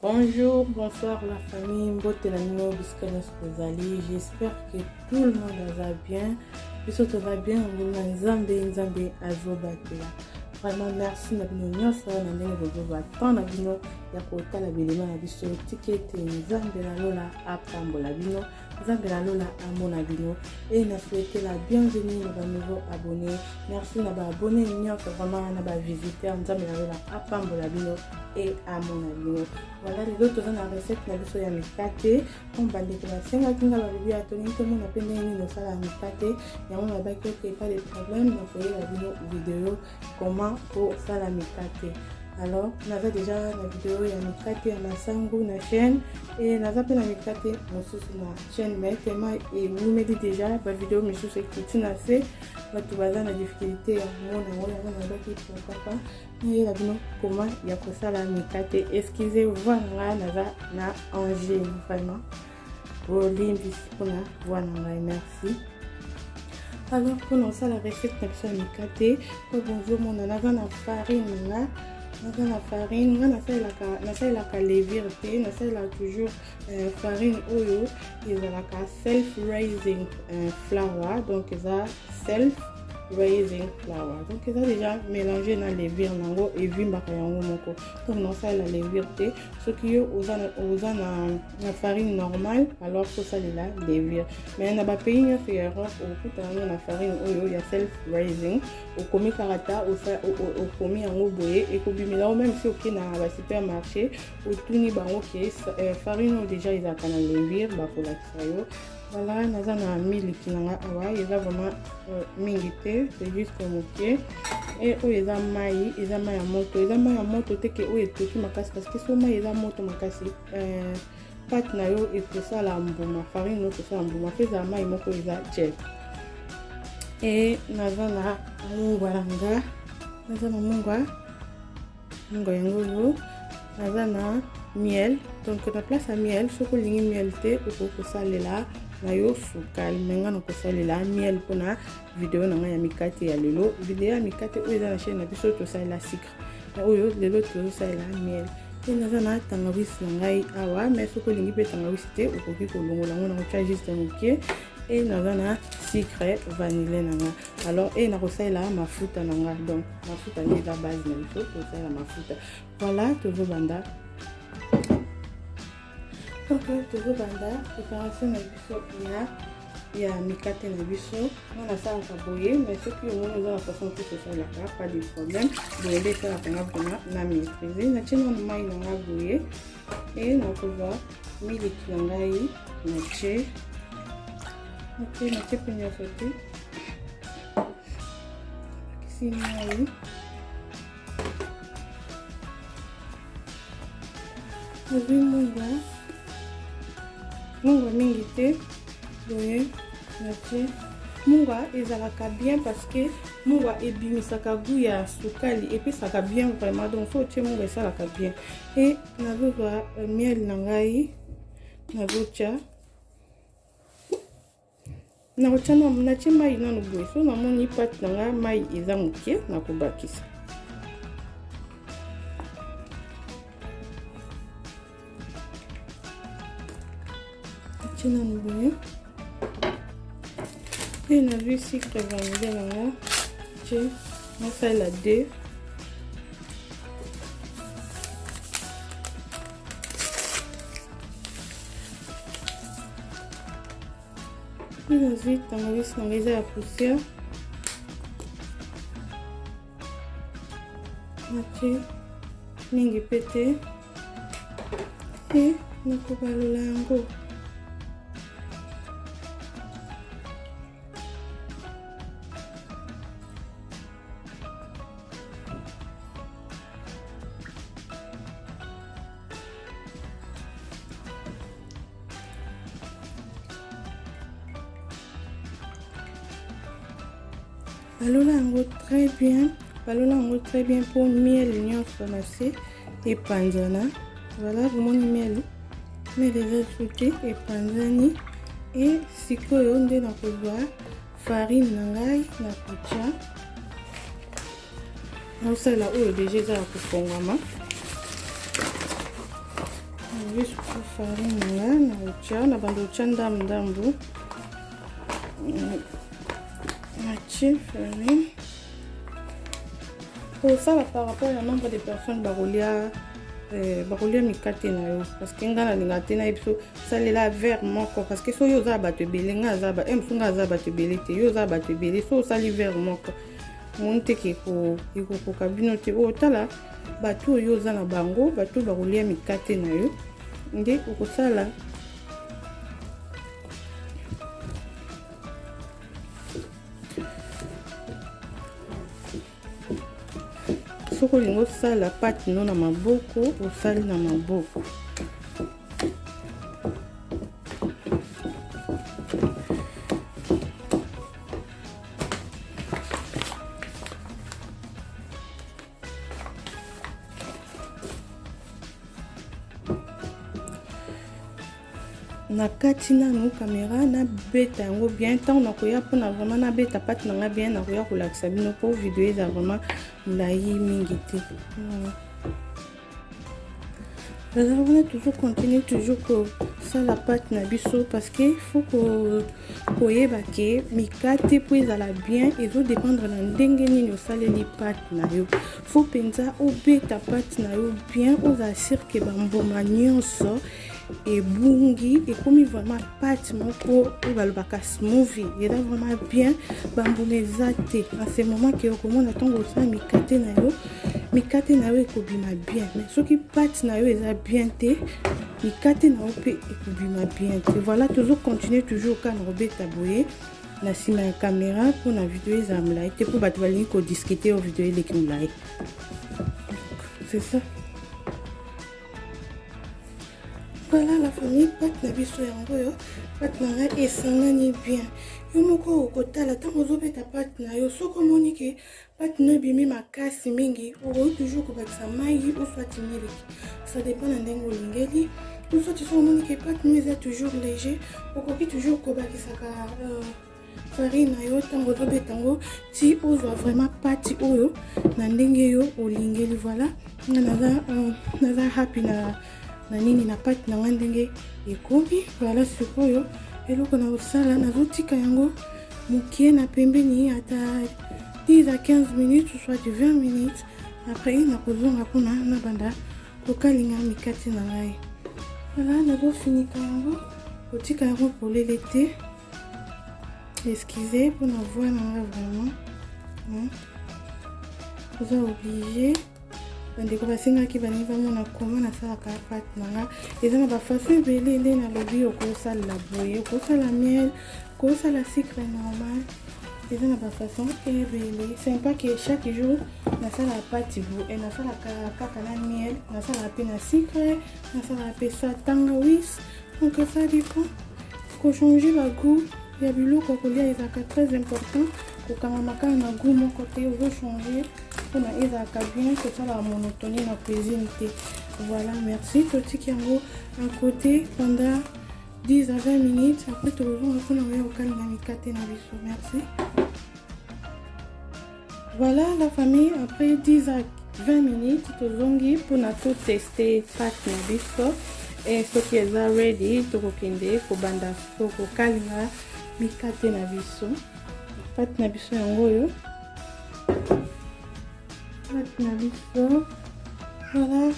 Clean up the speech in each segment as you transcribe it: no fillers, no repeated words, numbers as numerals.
Bonjour, bonsoir la famille, mbote na bino bisika nyonso bozali. J'espère que tout le monde aza bien. Biso toza bien ngolu na Nzambe, Nzambe azobatela. Vraiment merci na bino nyonso na ndenge bozozwa temps na bino ya kotala bilema na biso. Tika ete Nzambe na lola apambola bino. Nzambe na lola amona bino et na souhaite la bienvenue na ba nouveaux abonnés. Merci na ba abonnés nyonso vraiment na ba visiteurs. Nzambe na lola apambola bino et amona bino. Voilà lelo toza na recette na biso ya mikate. Comme bandeko basengaki nga balobi ya tolingi tomona mpe ndenge nini osala mikate. Yango nalobaki ok pas de problème nakoyela bino video comment kosala mikate. Alors naza deja na video ya mikate ya masangu na chaîne e naza mpe na mikate mosusu na chaîne, mais tellement ewumeli deja ba video misusu ekiti na se, bato baza na difficulté ya komona yango. Yango nalobaki pourquoi pas nayela bino comment ya kosala mikate. Excusez voix na ngai, naza na angine, vraiment bolimbisi mpona voix na ngai, merci. Alors mpona kosala recette na biso ya mikate, mpo bozomona naza na farine na nga, naza na farine nga nasalelaka levure te, nasalelaka toujours farine oyo ezalaka self raising flour. Donc eza self raising flour, donc eza déjà mélangé na levure nango, evimbaka yango moko. Donc nasalela levure te. Soki yo oza na farine normale, alors kosalela levure. Mais na bapays nyonso ya Europe okuta yango na farine oyo ya self raising. Okomi kaka ta okomi yango boye, ekobimela yo. Même si oke na basupermarché, otuni bango ke farine oyo déjà ezalaka na levure, bakolakisa yo. Voilà, naza na miliki na nga awa, eza vraiment mingi te, c'est juste moke. E oyo eza mai, eza mai ya moto, eza mai ya moto te ke oyo etoki makasi, parce que so mai eza moto makasi, pâte na yo ekosala mbuma, farine oyo ekosala mbuma. Mpe ezala mai moko eza tiède. E naza na mungwa na nga, naza na mungwa, mungwa yango oyo. Naza na miel, donc na place ya miel, soki olingi miel te, okoki kosalela na yo sukali, mais nga na kosalela miel mpona video na ngai ya mikate ya lelo. Video ya mikate oyo eza na chaîne na biso, tosalela sucre, oyo lelo tozosalela miel. Mpe naza na tangawisi na ngai awa, mais soki olingi mpe tangawisi te, okoki kolongola yango na kotya juste moke. E naza na sucre vanille na nga. Alors e nakosalela mafuta na nga, donc mafuta nde eza base na biso, tosalela mafuta. Voilà, tozobanda. Donc tozobanda préparation na biso ya mikate na biso. Nga nasalaka boye, mais soki omoni oza na façon mosusu osalaka, pas de problème. Boye nde esalaka nga vraiment na maîtrise. Natie nano mai na nga boye, e nakozwa miliki na ngai, natie, ok, natie mpe nyonso te, bakisi mai. Nazwi mungwa, mungwa mingi te, boye natie mungwa. Ezalaka bien parce que mungwa ebimisaka goût ya sukali, epesaka bien vraiment. Donc so otie mungwa, esalaka bien. E nazozwa miel na ngai, nazotya, nakotya, natie mai nano boye. So namoni pâte na ngai mai eza moke, nakobakisa. Natie nano boye. Mpe nazwi sucre vanille na nga, tie, nasalela 2. Mpe nazwi tangawisi na ngai, eza ya poussière, natie mingi mpe te, e nakobalola yango. Balola yango très bien, balola yango très bien mpo miel nyonso na se epanzana. Voilà, bomoni miel, miel eza su te, epanzani. E sikoyo nde nakozwa farine na ngai, nakotya, nakosalela oyo deja eza ya kofongwama. Nazwi sikoyo farine na nga na kotya na banda kotya ndambu ndambu, natie farine kosala par rapport ya nombre de personnes bakolia bakolia mikate na yo, parce que ngai nalinga te nayebi so salela verre moko, parce que soki oza bato ebele, ngai aza mosu, ngai aza bato ebele te, yo oza bato ebele, so osali verre moko, moni teke ekokoka bino te. Oyo tala bato oyo oza na bango, bato oyo bakolia mikate na yo nde okosala. Soki olingi osala pâte no na maboko, osali na maboko. Na kati nanu caméra, nabeta yango bien. Ntango nakoya mpona vraiment nabeta pâte na nga bien, nakoya kolakisa bino mpo video eza vraiment molai mingi te. Naza wana toujours, continue toujours kosala pâte na biso, parce que faut koyeba ke mikate mpo ezala bien, ezodépendre na ndenge nini osaleli pâte na yo. Faut mpenza obeta pâte na yo bien, ozala sûr ke bambuma nyonso ebungi, ekomi vraiment pâte moko oyo balobaka smoothie, eza vraiment bien, bambuma eza te. En ce moment ke okomona ntango osala mikate na yo, mikate na yo ekobima bien. Mais soki pâte na yo eza bien te, mikate na yo mpe ekobima bien te. Voilà, tozocontinue toujours kaka na kobeta boye na nsima ya caméra mpona video ezala molai te, mpo bato balingi kodiscuter oyo video eleki molai. C'est ça. Voilà la famille, pâte na biso yango oyo. Pâte na ngai esangani bien. Yo moko okotala ntango ozobeta pâte na yo, soki omoni ke pâte no ebimi makasi mingi, okoki toujours kobakisa mai ou soit miliki, ça dépend na ndenge olingeli. Ou soit soki omoni ke pâte no eza toujours léger, okoki toujours kobakisaka farine na yo ntango ozobeta yango, ti ozwa vraiment pâte oyo na ndenge yo olingeli. Voilà, nga naza happy na nini, na pâte na nga ndenge ekomi. Voilà, sikoyo eloko na kosala, nazotika yango mokie na pembeni ata 10 à 15 minutes ou soit 20 minutes. Après nakozonga mpona nabanda kokalinga mikate na ngai. Voilà, nazofinika yango, kotika yango polele te. Excusez mpona voix na nga vraiment, oza obligé. Bandeko basengaki, balingi bamona koma nasalaka pâte na nga. Eza na bafaçon ebele nde nalobi, okosalela boye, okosala miel, okosala sucre normal, eza na bafaçon ebele. C'est pas que chaque jour nasalaka pâte boye, nasalaka kaka na miel, nasalaka mpe na sucre, nasalaka mpe sa tangawis. Donc ça dépend. Kochanger bagoût ya biloko ya kolia ezalaka très important. Kokangama kaka na goût moko te, ozochanger mpona ezalaka bien, kosalaka monotonie na cuisine te. Voilà, merci. Totiki yango à côté pendant 10 à 20 minutes. Après tokozonga mpona koya kokalinga mikate na biso. Merci. Voilà la famille, après 10 à 20 minutes, tozongi mpona totester pâte na biso. E soki eza ready, tokokende kobanda kokalinga mikate na biso. Pâte na biso yango oyo, pâte na biso. Voilà,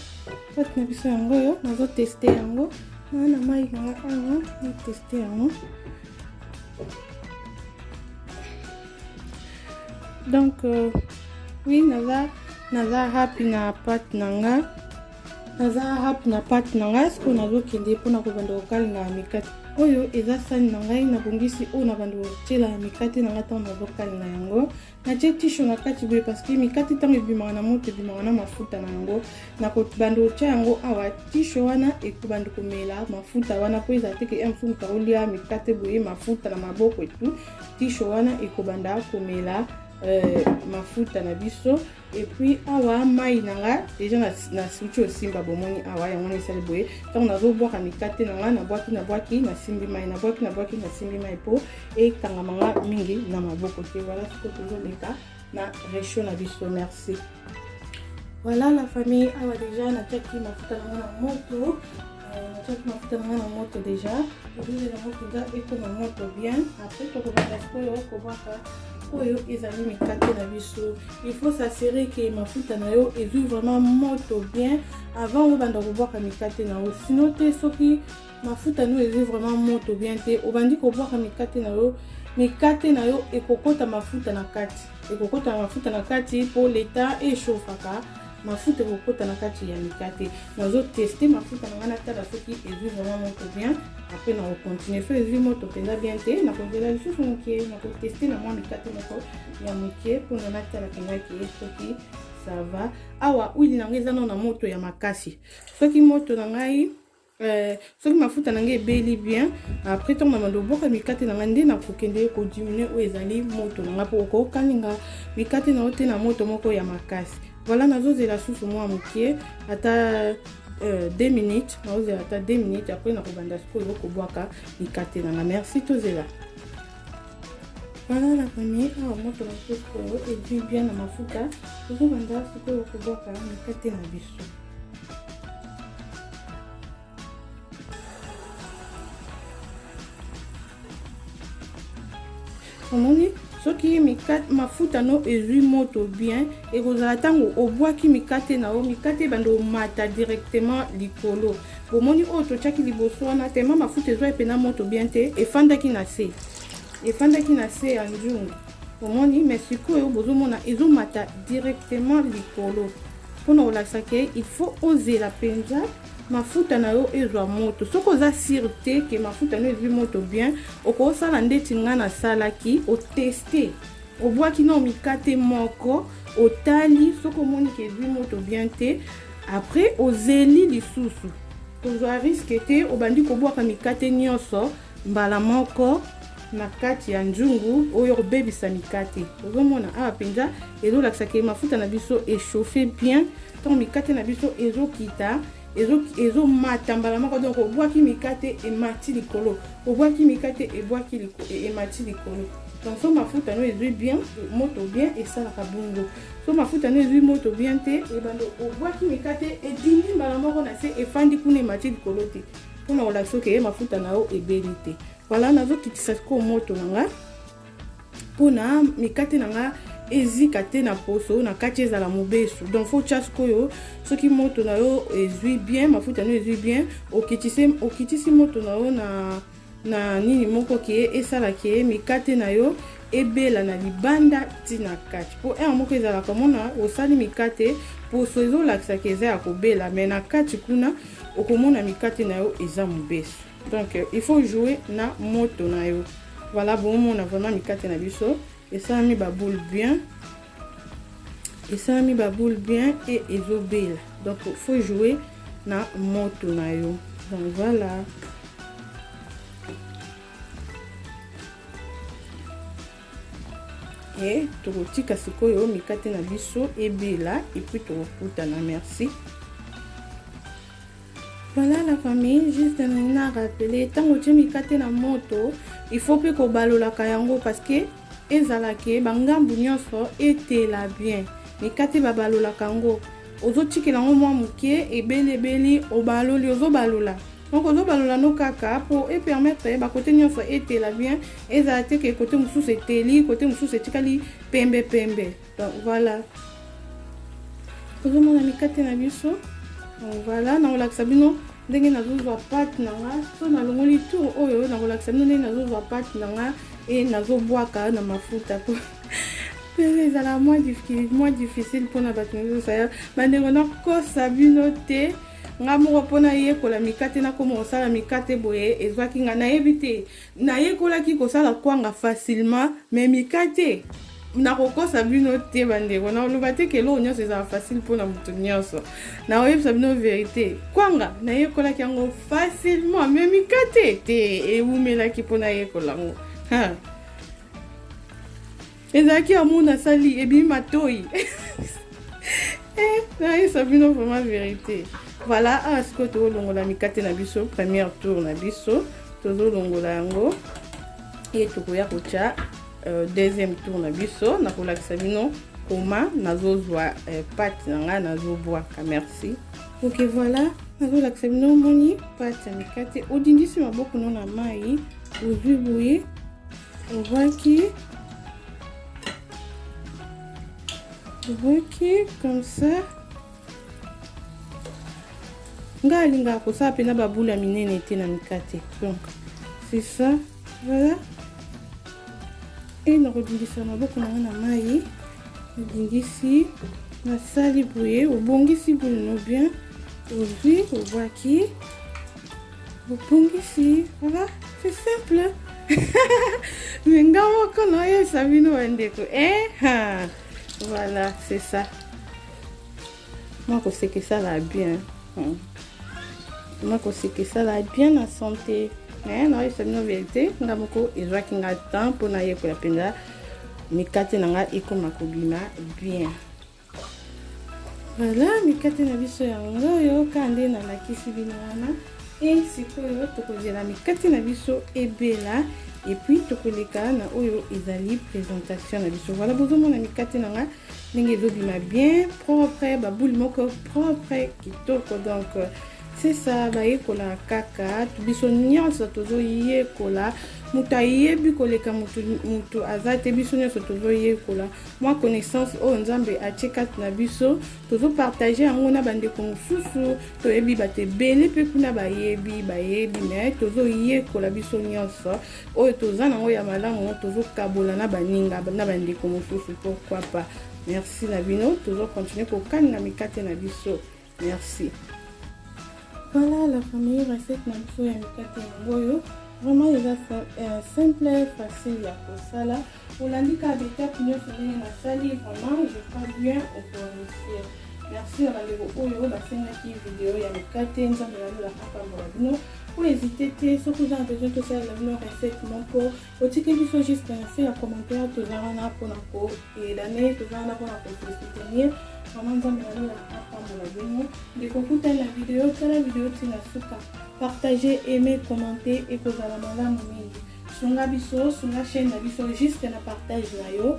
pâte na biso yango oyo. Nazotester yango na mai na nga awa, natester yango. Donc oui, naza happy na pâte na nga, naza happy na pâte na ngai. Sikoyo nazokende mpona kobanda kokalinga mikate. Oyo eza sani na ngai nabongisi, oyo nabanda kotiela mikate na ngai ntango nazokalinga yango. Natie tisho na kati boye parce que mikate ntango ebimaka na moto, ebimaka na mafuta na yango. Nakobanda kotia yango awa, tisho wana ekobanda komela mafuta wana, mpo ezala te ke mosu moto akolia mikate boye, mafuta na maboko etu. Tisho wana ekobanda komela mafuta na biso. Et puis awa mai na nga déjà na suti osimba, bomoni awa yango wana esali boye. Ntango nazobwaka mikate na nga, nabwaki, nabwaki, nasimbi mai, nabwaki, nabwaki, nasimbi mai, mpo ekangama nga mingi na maboko te. Voilà, sikoyo tozoleka na réchaud na biso. Merci. Voilà la famille, awa déjà natiaki mafuta nango na moto. Natiaki mafuta na ngai na moto deja, tozozela yango mpenza ekoma moto bien. Après tokobanda sikoyo kobwaka oyo ezali mikate na biso. Il faut s'assurer que mafuta na yo ezwi vraiment moto bien avant obanda kobwaka mikate na yo. Sinon te, soki mafuta no ezwi vraiment moto bien te, obandi kobwaka mikate na yo, mikate na yo ekokota mafuta na kati, ekokota mafuta na kati mpo leta echauffaka mafuta, ekokota na kati ya mikate. Nazoteste mafuta na ngai, natala soki ezwi vraiment moto bien. Après nakocontinue. So ezwi moto mpenza bien te, nakozela lisusu moke, nakoteste na mwa mikate moko ya moke mpona natala mpenza ke soki ça va. Awa huile na ngai eza nano na moto ya makasi. Soki moto na ngai, soki mafuta na ngai ebeli bien, après ntango na bando obwaka mikate na ngai, nde nakokende kodiminue oyo ezali moto na ngai, mpo okokalinga mikate na yo te na moto moko ya makasi. Voilà, nazozela susu mwa moke, ata 2 minutes. Nazozela ata 2 minutes, après nakobanda sikoyo kobwaka mikate na ngai. Merci, tozela. Voilà la famille, awa moto na biso sikoyo ezwi bien na mafuta, tozobanda sikoyo kobwaka mikate na biso. Omoni, soki mafuta no ezwi moto bien, ekozala ntango obwaki mikate na yo, mikate ebanda omata directement likolo. Bomoni oyo totiaki liboso wana, tema mafuta ezwaki mpena moto bien te, efandaki na se, efandaki na se ya nzungu, omoni. Mais sikoyo bozomona ezomata directement likolo, mpona kolakisa ke il faut ozela mpenza mafuta na yo ezwa moto. Soki oza sûr te ke mafuta na yo ezwi moto bien, okosala ndeti ngai nasalaki: oteste, obwaki nao mikate moko, otali soki omoni ke ezwi moto bien te, après ozeli lisusu. Kozwa risque te obandi kobwaka mikate nyonso mbala moko na kati ya nzungu oyo, kobebisa mikate. Ozomona awa mpenza ezolakisa ke mafuta na biso echauffe bien. Ntango mikate na biso ezokita, ezomata mbala moko. Donc obwaki mikate, emati likolo, obwaki mikate, ebwaki, emati likolo. Donc so mafuta no ezwi bien moto bien, esalaka bongo. So mafuta no ezwi moto bien te, ebando obwaki mikate, edindi mbala moko na se, efandi kuna, emati likolo te, mpona kolakisa oke mafuta na yo ebeli te. Voilà, nazokitisa sikoyo moto na nga mpona mikate na nga ezika te na poso na kati, ezala mobesu. Donc faut tia sikoyo, soki moto na yo ezwi bien, mafuta na yo ezwi bien, okitisi moto na yo na nini moko ke esalaki ye mikate na yo ebela na libanda ntina kati. Mpo heure moko ezalaka, mona osali mikate, poso ezolakisaka eza ya kobela, mais na kati kuna okomona mikate na yo eza mobesu. Donc il faut jouer na moto na yo. Voilà, bomona vraiment mikate na biso esalami baboule bien, esalami baboule bien e ezobela. Donc faut jouer na moto na yo. Donc voilà, e tokotika sikoyo mikate na biso ebela, et puis tokokutana. Merci. Voilà la famille, juste na rappeler, ntango otie mikate na moto, il faut mpe kobalolaka yango, parce que ezalaki bangambu nyonso etela bien. Mikate babalolaka yango, ozotikela yango mwa moke, ebeli ebeli, obaloli, ozobalola. Donc ozobalola no kaka mpo epermettre bakote nyonso etela bien, ezala te ke kote mosusu eteli, kote mosusu etikali pembe pembe. Donc voilà, ozomona mikate na biso. Donc voilà, nakolakisa bino ndenge nazozwa pâte na nga. So nalongoli tour oyo, nakolakisa bino ndenge nazozwa pâte na nga e nazobwaka na mafuta, po mpe ezala moins difficile mpona bato mosusu. Aya bandeko, nakosa bino te, nga moko mpona yekola mikate, nakoma kosala mikate boye, ezwaki nga, nayebi te. Nayekolaki kosala kwanga facilement, mais mikate, nakokosa bino te bandeko, nakoloba te ke eloko nyonso ezala facile mpona moto nyonso. Nakoyebisa bino vérité, kwanga nayekolaki yango facilement, mais mikate te, ewumelaki mpona yekola yango. Ezalaki amour, nasali ebimi matoi. Nayebisa bino vraiment vérité. Voilà, awa sikoyo tozolongola mikate na biso, première tour na biso tozolongola yango, e tokoya kotya deuxième tour na biso. Nakolakisa bino koma nazozwa pâte na ngai, nazobwaka. Merci. Ok, voilà. Nazolakisa bino, omoni pate ya mikate, odindisi maboko no na mai, ozwi boye, obwaki, obwaki comme ça. Ngai alingaka kosala mpena babula ya minene te na mikate, donc c'est ça, voilà. E nakodindisa maboko na ngai na mai, nadindisi, nasali boye, obongisi boule no bien, ozwi, obwaki, obongisi, voilà, c'est simple. Mais nga moko naoyebisa bino bandeko, eh? Ha. Voilà, c'est ça. Mwa koseka esala bien, Mwa koseka esala bien na santé. Mais naoyebisa bino vérité, nga moko ezwaki nga temps mpo nayekola mpenza mikate na nga ekoma kobima bien. Voilà, mikate na biso yango oyo kaka nde nalakisi bino wana. E sikoyo tokozela mikate na biso ebela, et puis tokoleka na oyo ezali présentation na biso. Voilà, bozomona mikate na nga ndenge ezobima bien propre, baboule moko propre, kitoko. Donc c'est ça, bayekolaka kaka, biso nyonso tozoyekola. Moto ayebi koleka motu, motu aza te. Biso nyonso tozoyekola. Mwa connaissance oyo Nzambe atie kati na biso, tozopartage yango na bandeko mosusu. Toyebi bato ebele mpe kuna bayebi, bayebi, mais tozoyekola biso nyonso. Oyo toza nango ya malamu, tozokabola na baninga, na bandeko mosusu, pourquoi pas? Merci na bino. Tozocontinue kokaninga mikate na biso. Merci. Voilà la famille, recette na biso ya mikate yango oyo. Vraiment eza simple, facile ya kosala. Olandi kaka baétape nyonso ndenge nasali, vraiment je crois bien okoréussir. Merci na bandeko oyo basengaki video ya mikate. Nzambe na lola apambola bino. Kohésiter te, soki oza na besoin tosalela bino recette moko, otiki biso juste na se ya commentaire. Toza wana mpona koyedane, toza wana mpona kosoutenir. Vraiment Nzambe na lola apambola bino. Ndeko, okutani na video, tala video ntina suka, partage, aime, commenter, ekozala malamu mingi. Sunga biso, sunga chaîne na biso juste na partage na yo.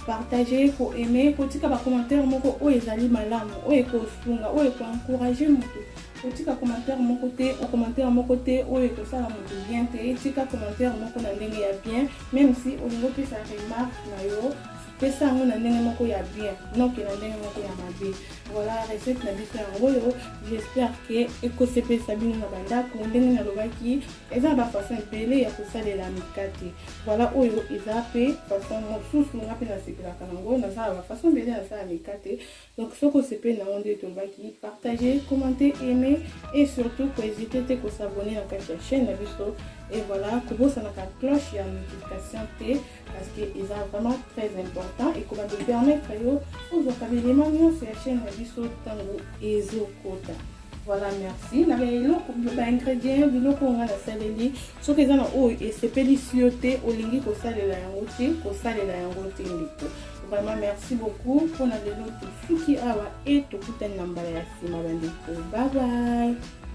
Partage, koaime, kotika bacommentaire moko oyo ezali malamu, oyo ekosunga, oyo ekoencourage moto. Kotika commentaire moko te, commentaire moko te oyo ekosala moto bien te. Tika commentaire moko na ndenge ya bien. Même si olingi opesa remarque na yo, pesa yango na ndenge moko ya bien, noke na ndenge moko ya mabe. Voilà, recette na biso yango oyo. J'espère ke ekosepelisa bino na bandako. Ndenge nalobaki, eza na bafaçon ebele ya kosalela mikate. Voilà, oyo eza mpe façon mosusu nga mpe nasepelaka nango. Nasala bafaçon ebele, nasala mikate. Donc soki osepeli nango, nde tolobaki, partager, commenter, aimer et surtout kohésiter te kos'abonner na kati ya chaîne na biso. Et voilà, kobosanaka cloche ya notification te, parce que eza vraiment très important, ekobanda permettre yo ozwaka belema nyonso ya chaîne na biso ntango ezokota. Voilà, merci na baeloko, baingrédient, biloko oyo nga nasaleli. Soki eza na oyo esepelisi yo te, olingi kosalela yango te, kosalela yango te, ndeko. Vraiment merci beaucoup mpona lelo. Tosuki awa e tokutani na mbala ya nsima, bandeko. Bye bye.